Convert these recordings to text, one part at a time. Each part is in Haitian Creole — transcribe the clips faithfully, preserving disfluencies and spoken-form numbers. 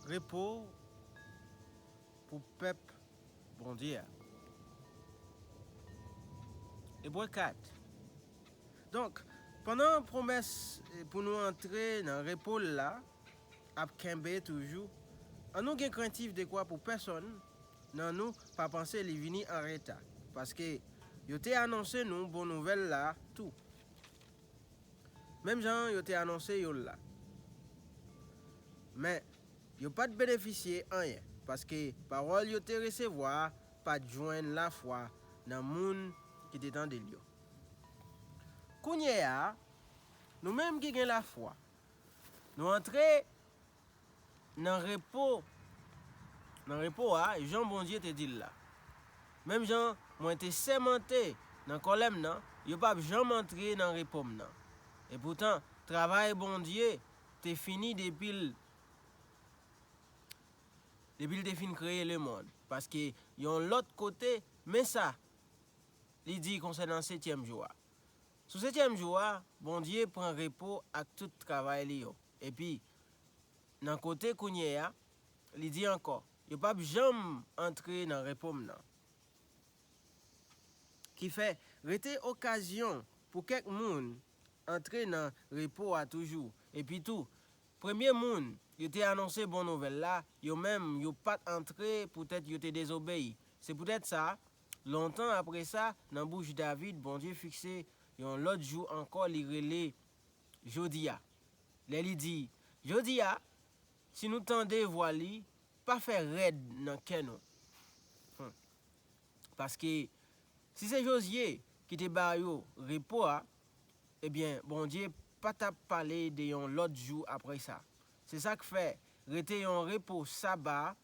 Repo pou pèp Bondye a. Ebre kat. Donk, pandan pwomès pou nou antre nan repo l la ap kenbe toujou, annou gen krentif dekwa pou pèsonn nan nou pa panse li vini an reta, paske yo te anonse nou bon nouvèl la tou, menm jan yo te anonse yo l la. Men, yo pa t benefisye anyen, paske pawòl yo te resevwa a pa t jwenn lafwa nan moun ki te tande l yo. Kounye a, nou menm ki gen lafwa, nou antre nan repo, nan repo a, jan Bondye te di l la. Menm jan mwen te sèmante nan kòlè m nan, yo p ap janm antre nan repo m nan. Epoutan, travay Bondye te fini depi l, depi l te fin kreye lemonn. Paske yon lòt kote, men sa li di konsènan setyèm jou a. Sou setyèm jou a, Bondye pran repo ak tout travay li yo. Epi, nan kote kounye a, li di ankò, yo p ap janm antre nan repo m nan. Ki fè, rete okazyon pou kèk moun antre nan repo a toujou. Epi tou, premye moun yo te anonse bon nouvèl la, yo menm, yo pa t antre poutèt yo te dezobeyi. Se poutèt sa, lontan apre sa, nan bouch David, Bondye fikse yon lòt jou ankò, li rele jodi a. Lè li di, jodi a, si nou tande vwa li, pa fè rèd nan kè nou. Hmm. Paske si se Jozye ki te ba yo repo a, ebyen, Bondye pa t ap pale de yon lòt jou apre sa. Se sa k fè, rete yon repo Saba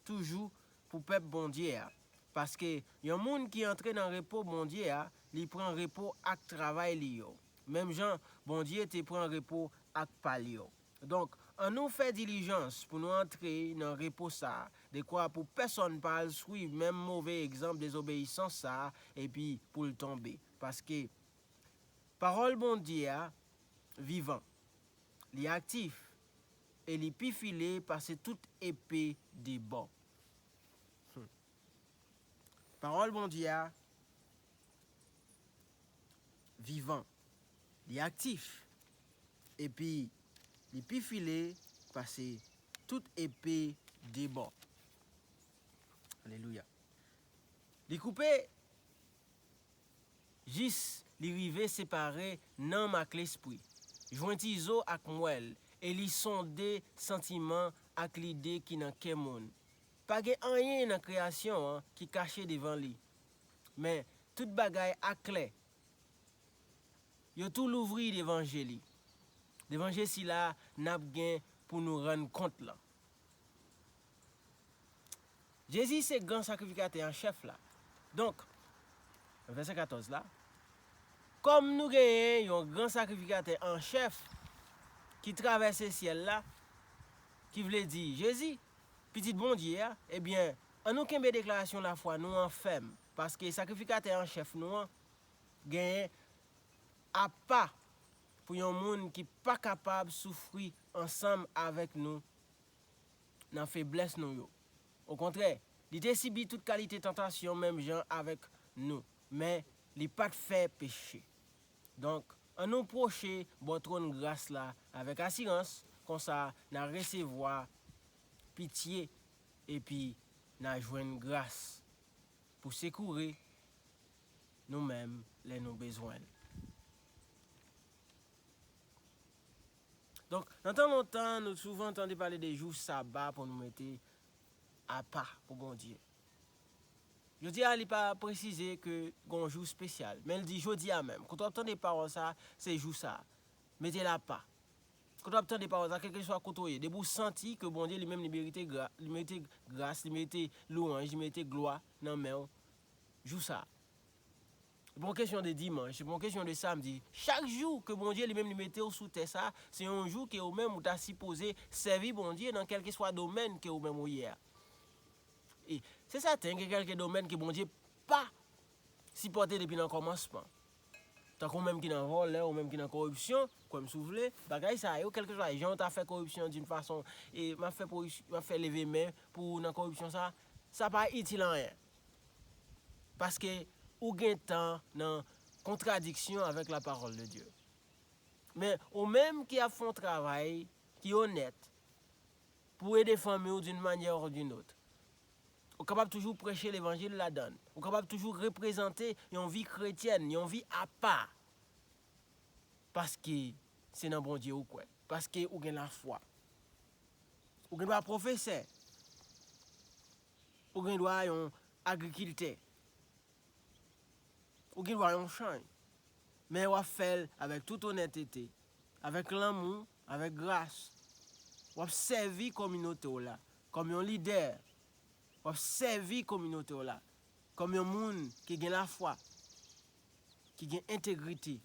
toujou pou pèp Bondye a. Paske yon moun ki antre nan repo Bondye a, li pran repo ak travay li yo. Menm jan Bondye te pran repo ak pa l yo. Donk, annou fè dilijans pou nou antre nan repo sa a, dekwa pou pèsonn pa al swiv menm move egzanp dezobeyisans sa a epi pou l tonbe. Paske pawòl Bondye a vivan, li aktif, e li pi file pase tout epe de bò. Hmm. Pawòl Bondye a vivan, li aktif, epi li pi file pase tout epe de bò. Alelouya. Li koupe jis li rive separe nanm ak lespri, jwenti zo ak mwèl, e li sonde santiman ak lide ki nan kè moun. Pa gen anyen nan kreyasyon an ki kache devan li. Men, tout bagay aklè. Yo tou louvri devan je li. Devan je sila n ap gen pou nou rann kont lan. Jezi se gran sakrifikatè an chèf la. Donk, nan vèsè katòz la, kòm nou genyen yon gran sakrifikatè an chèf ki travèse syèl la, ki vle di Jezi, Pitit Bondye a, ebyen, annou kenbe deklarasyon lafwa nou an fèm, paske sakrifikatè an chèf nou an genyen apa pou yon moun ki pa kapab soufri ansanm avèk nou nan feblès nou yo. Okontrè, li te sibi tout kalite tantasyon menm jan avèk nou, men li pa t fè peche. Donk, annou pwoche bò twòn gras la avèk asirans, konsa n a resevwa pitye epi n a jwenn gras pou sekoure nou menm lè nou bezwen l. Donk, nan tan lontan, nou souvan tande pale de jou saba pou nou mete apa pou Bondye. Jodi a, li pa presize ke gon jou espesyal, men l di jodi a menm. Kote w ap tande pawòl sa, se jou sa. Mete l apa. Kote w ap tande pawòl sa, kèlkeswa kote w ye, depi w santi ke Bondye li menm li merite gra-, li merite gras, li merite lwanj, li merite glwa nan men w, jou sa. Se pa yon kesyon de dimanch, se pa yon kesyon de samdi. Chak jou ke Bondye li menm li mete w sou tè sa, se yon jou ke ou menm ou ta sipoze sèvi Bondye nan kèlkeswa domèn ke ou menm ou ye a. E se sèten, gen kèlke domèn ke Bondye pa sipòte depi nan kòmansman. Tankou ou menm ki nan vòlè, ou menm ki nan koripsyon, kwè m si w vle, bagay sa yo, kèlkeswa jan w ta fè koripsyon d'une façon, e m ap fè koripsyon, m ap fè leve men pou ou nan koripsyon sa, sa pa itil anyen. Paske ou gentan nan kontradiksyon avèk la parole de Dieu. Men ou menm ki ap fè yon travay ki onèt pou ede fanmi w d'une manière ou d'une autre, ou kapab toujou preche levanjil ladan l. Ou kapab toujou reprezante yon vi kretyèn, yon vi apa. Paske se nan Bondye ou kwè. Paske ou gen lafwa. Ou gen dwa pwofesè. Ou gen dwa yon agrikiltè. Ou gen dwa yon chanj. Men w ap fè l avèk tout onètete, avèk lanmou, avèk gras. W ap sèvi kominote w la kòm yon lidè. W ap sèvi kominote w la kòm yon moun ki gen lafwa, ki gen entegrite,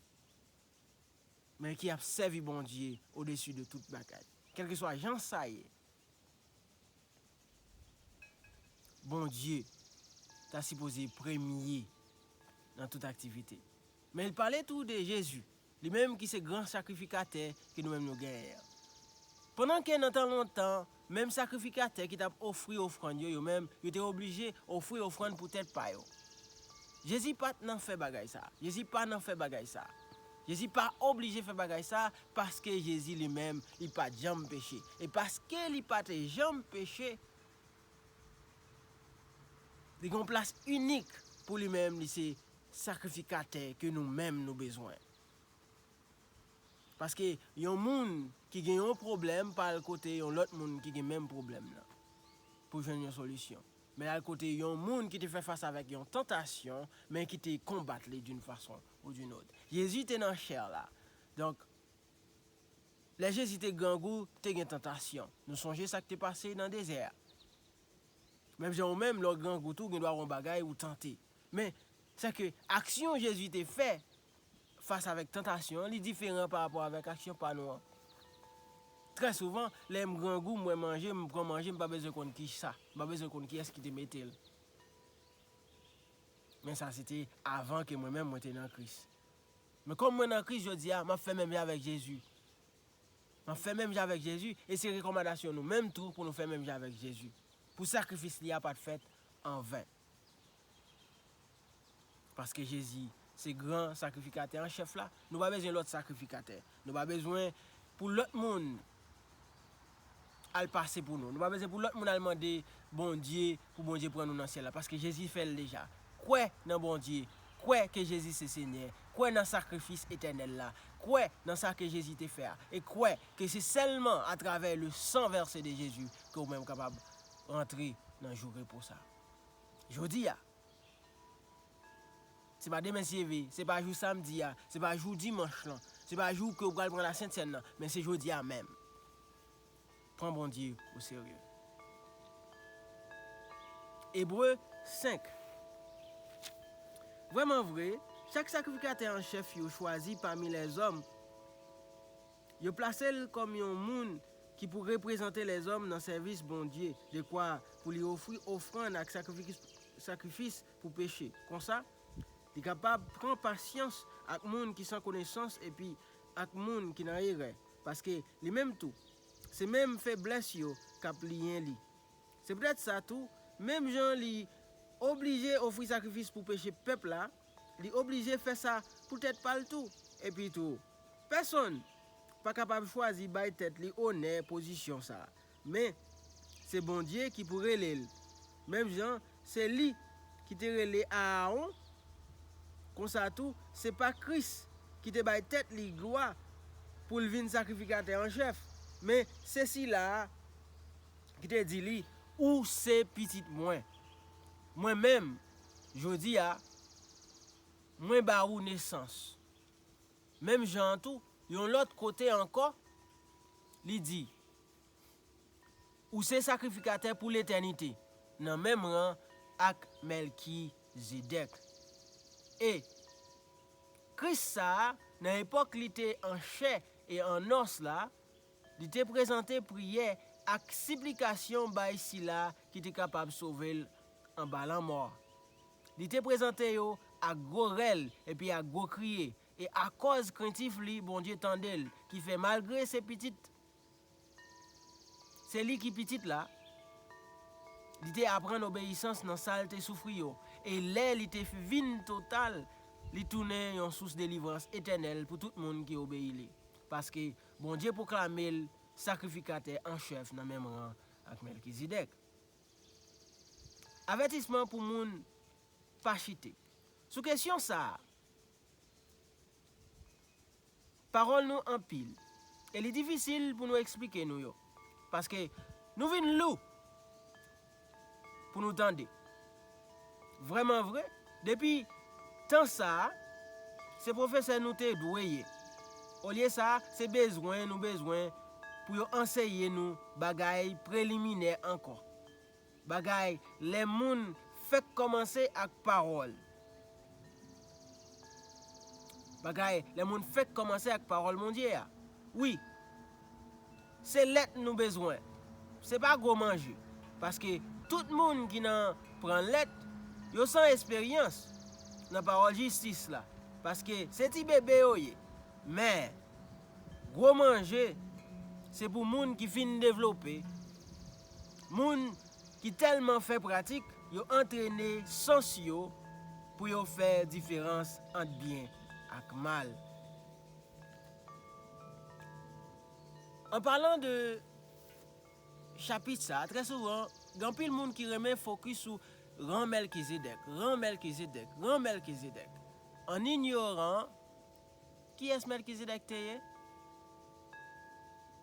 men ki ap sèvi Bondye odesi de tout bagay. Kèlkeswa jan sa ye, Bondye ta sipoze premye nan tout aktivite. Men l pale tou de Jezi, li menm ki se gran sakrifikatè ke nou menm nou genyen an. Pandan ke nan tan lontan, menm sakrifikatè ki t ap ofri ofrann yo, yo menm, yo te oblije ofri ofrann pou tèt pa yo. Jezi pa t nan fè bagay sa. Jezi pa nan fè bagay sa. Jezi pa oblije fè bagay sa paske Jezi li menm, li pa t janm peche. E paske li pa te janm peche, li gen yon plas inik pou li menm, li se sakrifikatè ke nou menm nou bezwen. Paske yon moun ki gen yon pwoblèm pa al kote yon lòt moun ki gen menm pwoblèm nan pou jwenn yon solisyon. Men l al kote yon moun ki te fè fas avèk yon tantasyon, men ki te konbat li d'une façon ou d'une autre. Jezi te nan chè la. Donk, lè Jezi te grangou, te gen tantasyon. Nou sonje sa k te pase nan dezè a. Menm jan ou menm, lè w grangou tou, ou gen dwa wè yon bagay ou tante. Men, sèke aksyon Jezi te fè fas avèk tantasyon an, li diferan pa rapò avèk aksyon pa nou an. Trè souvan, lè m grangou, m wè manje, m pran manje, m pa bezwen konn kisa. M pa bezwen konn kiyès ki te mete l. Men sa, se te avan ke mwen menm, mwen te nan Kris. Men kòm mwen nan Kris jodi a, m ap fè menm jan avèk Jezi. M ap fè menm jan avèk Jezi, e se rekòmandasyon nou menm tou pou nou fè menm jan avèk Jezi. Pou sakrifis li a pa t fèt an ven. Paske Jezi se gran sakrifikatè an chèf la, nou pa bezwen lòt sakrifikatè. Nou pa bezwen pou lòt moun al pase pou nou. Nou pa bezwen pou lòt moun al mande Bondye pou Bondye pran nou nan syèl la, paske Jezi fè l deja. Kwè nan Bondye, kwè ke Jezi se Senyè, kwè nan sakrifis etènèl la, kwè nan sa ke Jezi te fè a, e kwè ke se sèlman atravè le san vèse de Jezi ke ou menm kapab rantre nan jou repo sa. Jodi a, se pa demen si Dieu veut, se pa jou samdi a, se pa jou dimanch lan, se pa jou ke ou pral pran la Sent Sèn nan, men se jodi a menm. Pran Bondye o serye. Ebre senk. Vrèman vre, chak sakrifikatè an chèf yo chwazi pami lèzòm, yo plase l kòm yon moun ki pou reprezante lèzòm nan sèvis Bondye, dekwa pou li ofri ofrann ak sakrifis, sakrifis pou peche. Konsa, li kapab pran pasyans ak moun ki san konesans epi ak moun ki nan erè, paske li menm tou, se menm feblès yo k ap liyen li. Se poutèt sa tou, menm jan li oblije ofri sakrifis pou peche pèp la, li oblije fè sa pou tèt pa l tou. Epi tou, pèsonn pa kapab chwazi bay tèt li onè pozisyon sa a. Men, se Bondye ki pou rele l. Menm jan, se li ki te rele Aawon, konsa tou, se pa Kris ki te bay tèt li glwa pou l vin sakrifikatè an chèf. Men, se sila a ki te di li, ou se pitit mwen. Mwen menm, jodi a, mwen ba ou nesans. Menm jan an tou, yon lòt kote ankò, li di, ou se sakrifikatè pou letènite, nan menm ran ak Mèlkizedèk. E Kris sa a, nan epòk li te an chè e an nòs la, li te prezante priyè ak siplikasyon bay sila ki te kapab sove l anba lanmò a. Li te prezante yo ak gwo rèl epi ak gwo kriye, E akòz krentif li, Bondye tande l, ki fè malgre se pitit, se li ki pitit la, li te aprann obeyisans nan sa l te soufri yo. E lè li te vin total, li tounen yon sous delivrans etènèl pou tout moun ki obeyi li. Paske Bondye pwoklame l sakrifikatè an chèf nan menm ran ak Mèlkizedèk. Avètisman pou moun pa chite. Sou kesyon sa a, pawòl nou anpil, e li difisil pou nou eksplike nou yo, paske nou vin lou pou nou tande. Vrèman vre, depi tan sa a, se pwofesè nou te dwe ye. Olye sa, se bezwen nou bezwen pou yo anseye nou bagay preliminè ankò. Bagay lè moun fèk kòmanse ak pawòl. Bagay lè moun fèk kòmanse ak pawòl Bondye a. Wi, se lèt nou bezwen. Se pa gwo manje. Paske tout moun ki nan pran lèt, yo san esperyans nan pawòl jistis la. Paske se ti bebe yo ye. Men, gwo manje, se pou moun ki fin devlope, moun ki tèlman fè pratik, yo antrene sans yo pou yo fè diferans ant byen ak mal. An palan de chapit sa, trè souvan, gen anpil moun ki renmen fokis sou ran Mèlkizedèk, ran Mèlkizedèk, ran Mèlkizedèk. An inyoran kiyès Mèlkizedèk te ye?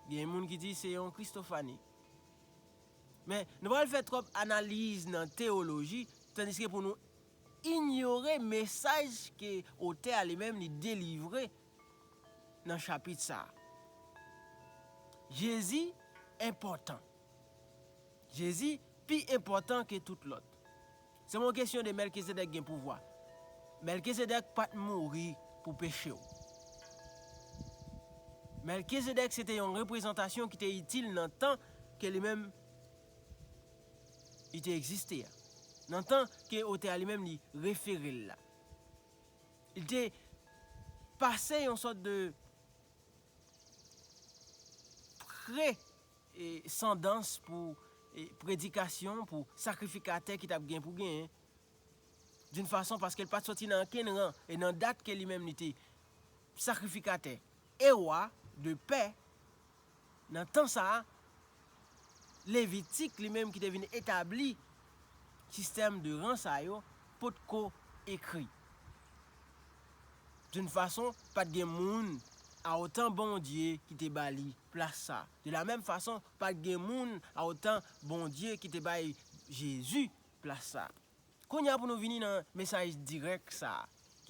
Gen moun ki di se yon Kristofani. Men, nou pral fè twòp analiz nan teyoloji, tandiske pou nou inyore mesaj ke otè a li menm li delivre nan chapit sa a. Jezi enpòtan. Jezi pi enpòtan ke tout lòt. Se yon kesyon de Mèlkizedèk gen pouvwa. Mèlkizedèk pa t mouri pou peche w. Mèlkizedèk se te yon reprezantasyon ki te itil nan tan ke li menm li te egziste a. Nan tan ke otè a li menm li refere l la. Li te pase yon sòt de pre e, sandans pou e, predikasyon, pou sakrifikatè ki t ap gen pou genyen. D'une façon, paske l pa t soti nan okenn ran, e nan dat ke li menm li te sakrifikatè e wa de pè, nan tan sa a, Levitik li menm ki te vin etabli sistèm de ran sa yo, potko ekri. D'une façon, pa t gen moun a otan Bondye ki te ba li plas sa. De la menm fason, pa t gen moun a otan Bondye ki te bay Jezi plas sa. Kounye a pou nou vini nan mesaj dirèk sa,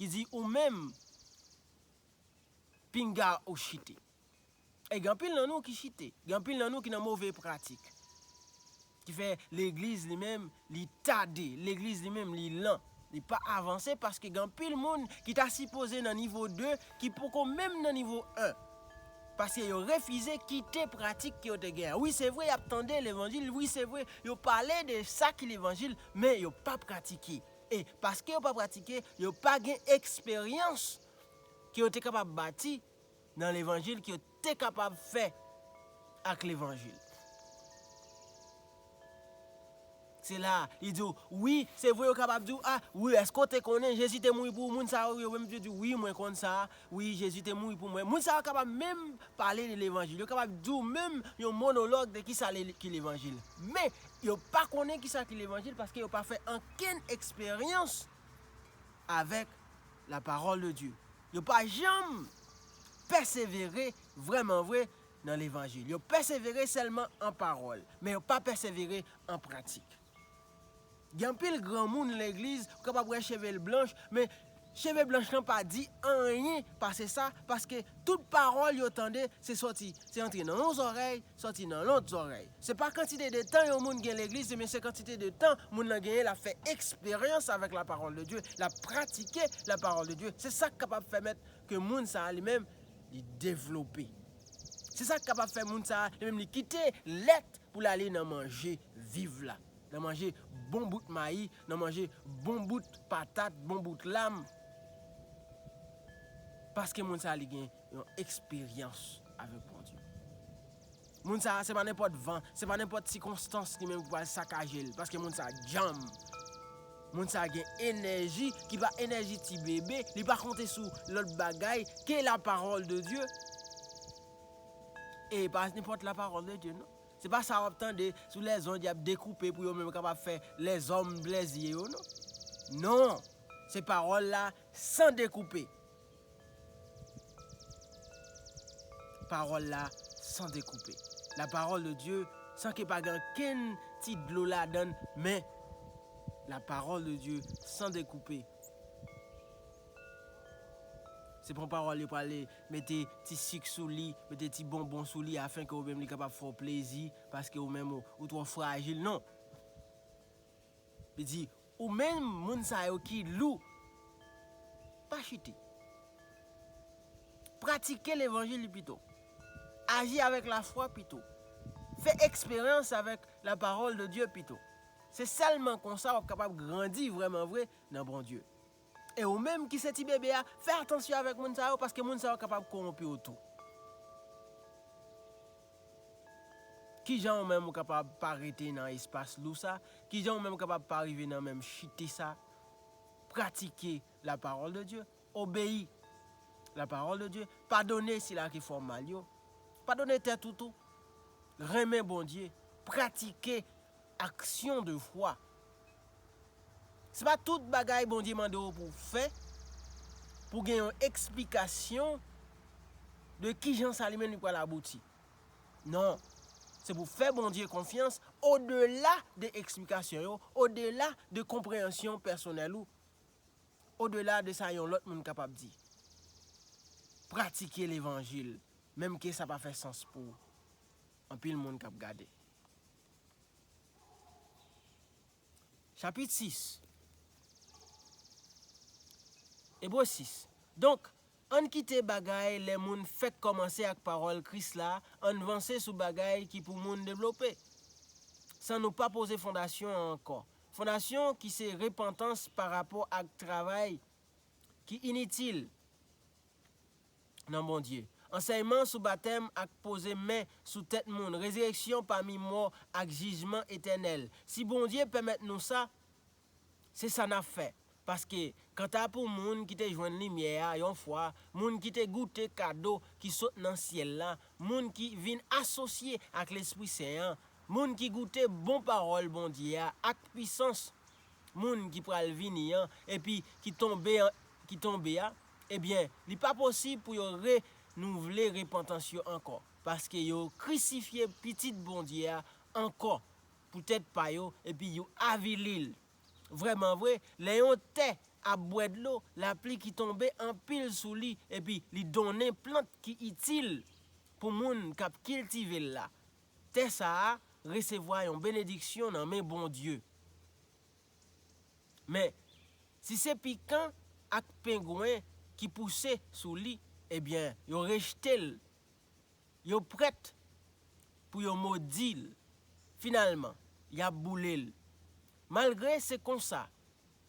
ki di ou menm, pinga ou chite. E gen anpil nan nou ki chite, gen anpil nan nou ki nan move pratik. Ki fè legliz li menm, li tade, legliz li menm, li lan. Li pa avanse paske gen anpil moun ki ta sipoze nan nivo de, ki poko menm nan nivo en. Paske yo refize kite pratik ke yo te gen an. Wi, se vre, y ap tande levanjil, wi, se vre, yo pale de sa ki levanjil, men yo pa pratike. E paske yo pa pratike, yo pa gen eksperyans ke yo te kapab bati nan levanjil, ke yo te kapab fè ak levanjil. Se la, li di w, wi, se vre, yo kapab di w, a, wi, èske w te konnen Jezi te mouri pou ou? Moun sa yo, yo menm yo di w, wi, mwen konn sa, wi, Jezi te mouri pou mwen. Moun sa yo kapab menm pale de levanjil, yo kapab di w menm yon monolog de kisa le, ki levanjil. Men, yo pa konnen kisa ki levanjil paske yo pa fè ankenn eksperyans avèk la parole de Dieu. Yo pa janm pèsevere vrèman vre nan levanjil. Yo pèsevere sèlman an pawòl, men yo pa pèsevere an pratik. Gen anpil granmoun legliz, ou kapab wè cheve l blanch, men cheve blanch lan pa di anyen pase sa, paske tout pawòl yo tande, se sòti, se antre nan yon zòrèy, sòti nan lòt zòrèy. Se pa kantite de tan yon moun gen legliz, men se kantite de tan moun nan genyen l ap fè eksperyans avèk la parole de Dieu, l ap pratike la parole de Dieu. Se sa k kapab pèmèt ke moun sa a li menm, li devlope. Se sa k kapab fè moun sa a li menm, li kite lèt pou l ale nan manje viv la. Nan manje bon bout mayi, nan manje bon bout patat, bon bout lam. Paske moun sa a li gen yon eksperyans avèk Bondye. Moun sa a se pa nenpòt van, se pa nenpòt sikonstans li menm ki pral sakaje l, paske moun sa a djanm. Moun sa a gen enèji ki pa enèji ti bebe, li pa konte sou lòt bagay ke la parole de Dieu. E pa nenpòt la parole de Dieu, non. Se pa sa w ap tande sou lèzond y ap dekoupe pou yo menm kapab fè lèzòm plèzi yo, non. Non, se pawòl la san dekoupe. Pawòl la san dekoupe. La parole de Dieu, san ke pa gen ankenn ti dlo ladan l, men la parole de Dieu san dekoupe. Se pa yon pawòl yo prale mete ti sik sou li, mete ti bonbon sou li, afen ke ou menm li kapab fè w plezi, paske ou menm ou, ou twò frajil, non. Li di, ou menm, moun sa yo ki lou, pa chite. Pratike levanjil li pito. Aji avèk lafwa pito. Fè eksperyans avèk la parole de Dieu pito. Se sèlman konsa w ap kapab grandi vrèman vre nan Bondye. E ou menm ki se ti bebe a, fè atansyon avèk moun sa yo, paske moun sa yo kapab kowonpi w tou. Kijan ou menm ou kapab pa rete nan espas lou sa? Kijan ou menm ou kapab pa rive nan menm chite sa? Pratike la parole de Dieu. Obeyi la parole de Dieu. Padone sila ki fè w mal yo. Padone tèt ou tou. Renmen Bondye. Pratike action de foi. Se pa tout bagay Bondye mande w pou w fè, pou w gen yon eksplikasyon de kijan sa li menm li pral abouti. Non. Se pou w fè Bondye konfyans odela de eksplikasyon yo, odela de konpreyansyon pèsonèl ou, odela de sa yon lòt moun kapab di. Pratike levanjil, menm ke sa pa fè sans pou anpil moun k ap gade. Chapit sis. Ebre sis. Donk, ann kite bagay lè moun fèk kòmanse ak pawòl Kris la, ann vanse sou bagay ki pou moun devlope, san nou pa poze fondasyon an ankò. Fondasyon ki se repantans pa rapò ak travay ki initil nan Bondye. Ansèyman sou batèm ak poze men sou tèt moun, rezirèksyon pami mò ak jijman etènèl. Si Bondye pèmèt nou sa, se sa n ap fè. Paske, kanta pou moun ki te jwenn limyè a yon fwa, moun ki te goute kado ki sot nan syèl la, moun ki vin asosye ak Lespri Sen an, moun ki goute bon pawòl Bondye a ak pisans moun ki pral vini an, epi ki tonbe an, ki tonbe a, ebyen, li pa posib pou yo renouvle repantans yo ankò, paske yo krisifye Pitit Bondye a ankò pou tèt pa yo, epi yo avili l. Vrèman vre, lè yon tè ap bwè dlo, lapli ki tonbe anpil sou li, epi li donnen plant ki itil pou moun k ap kiltive l la, tè sa a resevwa yon benediksyon nan men Bondye. Men, si se pikan ak pengwen ki pouse sou li, ebyen, yo rejte l. Yo prèt pou yo modi l. Finalman, y ap boule l. Malgre se konsa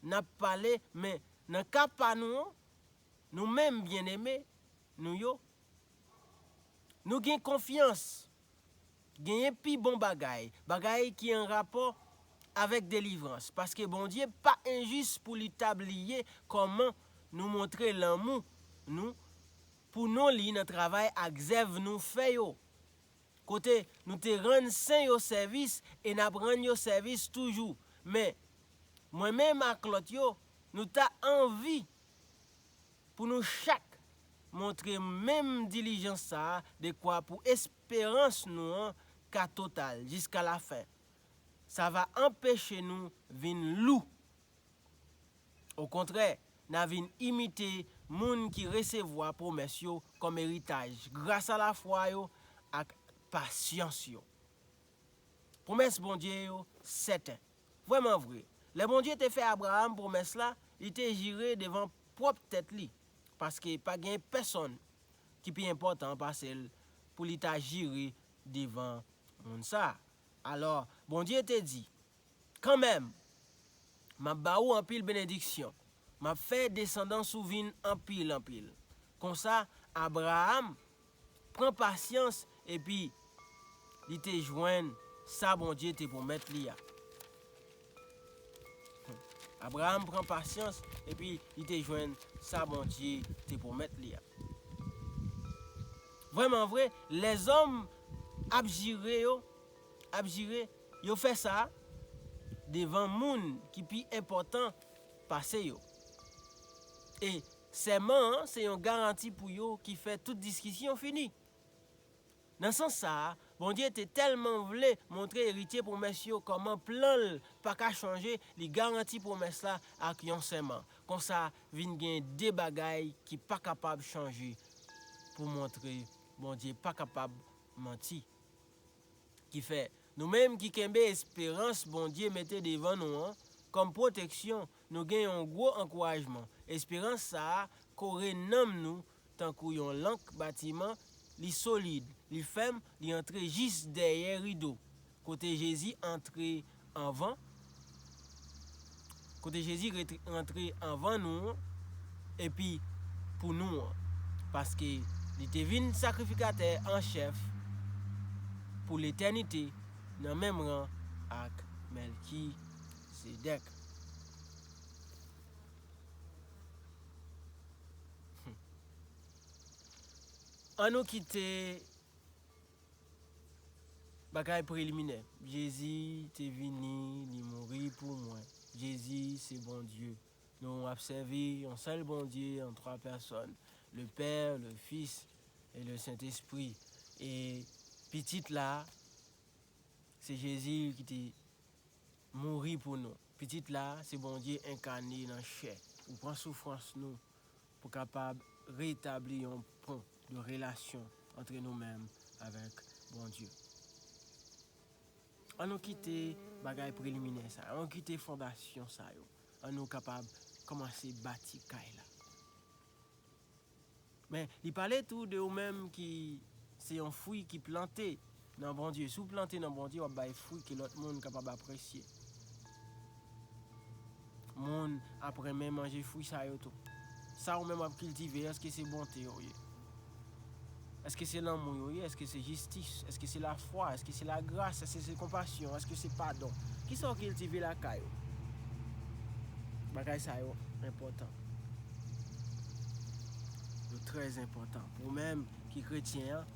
n ap pale, men nan ka pa nou an, nou menm byeneme nou yo, nou gen konfyans genyen pi bon bagay, bagay ki an rapò avèk delivrans, paske Bondye pa enjis pou li ta bliye kòman nou montre lanmou nou pou non li nan travay ak zèv nou fè yo, kote nou te rann sen yo sèvis e n ap rann yo sèvis toujou. Men, mwen menm ak lòt yo, nou ta anvi pou nou chak montre menm dilijans sa a dekwa pou esperans nou an ka total jiska lafen. Sa va anpeche nou vin lou. Okontrè, n a vin imite moun ki resevwa pwomès yo kòm eritaj grasa lafwa yo ak pasyans yo. Pwomès Bondye yo sèten. Vrèman vre, lè Bondye te fè Abraram pwomès la, li te jire devan pwòp tèt li, paske pa gen pèsonn ki pi enpòtan pase l pou li ta jire devan moun sa a. Alò, Bondye te di, kanmenm, m ap ba ou anpil benediksyon. M ap fè desandans ou vin anpil, anpil. Konsa, Abraram pran pasyans epi li te jwenn sa Bondye te pwomèt li a. Abraram pran pasyans epi li te jwenn sa Bondye te pwomèt li a. Vrèman vre, lèzòm ap jire yo, ap jire, yo fè sa devan moun ki pi enpòtan pase yo. E sèman an se yon garanti pou yo ki fè tout diskisyon fini. Nan sans sa a, Bondye te tèlman vle montre eritye pwomès yo kòman plan l pa ka chanje, li garanti pwomès la ak yon sèman. Konsa, vin gen de bagay ki pa kapab chanje pou montre Bondye pa kapab manti. Ki fè, nou menm ki kenbe esperans Bondye mete devan nou an kòm pwoteksyon, nou gen yon gwo ankourajman. Esperans sa a kore nanm nou tankou yon lank batiman, li solid, li fèm, li antre jis dèyè rido, kote Jezi antre anvan, kote Jezi ret-, rantre anvan nou an, epi pou nou an, paske li te vin sakrifikatè an chèf pou letènite nan menm ran ak Mèlkizedèk. Hmm. An nou kite bagay preliminè. Jezi te vini, li mouri pou mwen. Jezi se Bondye. Nou ap sèvi yon sèl Bondye an twa pèsòn, le Pè, le Fis e le Sentespri. E Pitit la, se Jezi ki te mouri pou nou. Pitit la, se Bondye enkane nan chè. Ou pran soufrans nou pou kapab retabli yon pon de relasyon antre nou menm avèk Bondye. An nou kite bagay preliminè sa yo, an nou kite fondasyon sa yo. An nou kapab kòmanse bati kay la. Men, li pale tou de ou menm ki se yon fwi ki plante nan Bondye. Si w plante nan Bondye, w ap bay fwi ke lòt moun kapab apresye. Moun ap renmen manje fwi sa yo tou. Sa ou menm w ap kiltive, èske se bonte yo ye? Èske se lanmou yo ye? Èske se jistis? Èske se lafwa? Èske se lagras? Èske se konpasyon? Èske se padon? Kisa w kiltive lakay ou? Bagay sa yo enpòtan. Yo trè enpòtan. Pou ou menm ki kretyen an,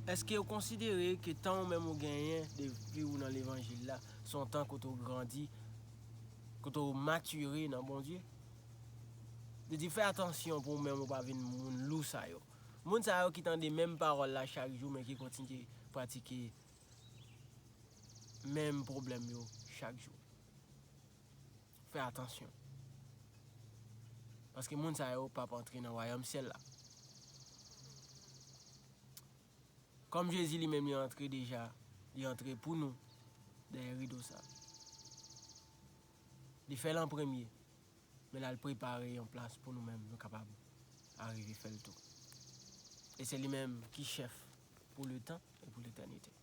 èske w konsidere ke tan ou menm ou genyen depi ou nan levanjil la, se yon tan kote w grandi, kote w matire nan Bondye? Li di, fè atansyon pou ou menm ou pa vin moun lou sa yo. Moun sa yo ki tande menm pawòl la chak jou, men ki kontinye pratike menm pwoblèm yo chak jou. Fè atansyon. Paske moun sa yo p ap antre nan wayòm syèl la. Kòm Jezi li menm li antre deja, li antre pou nou dèyè rido sa. Li fè l an premye, men l al prepare yon plas pou nou menm, nou kapab arive fè l tou. E se li menm ki chèf pou letan e pou letènite.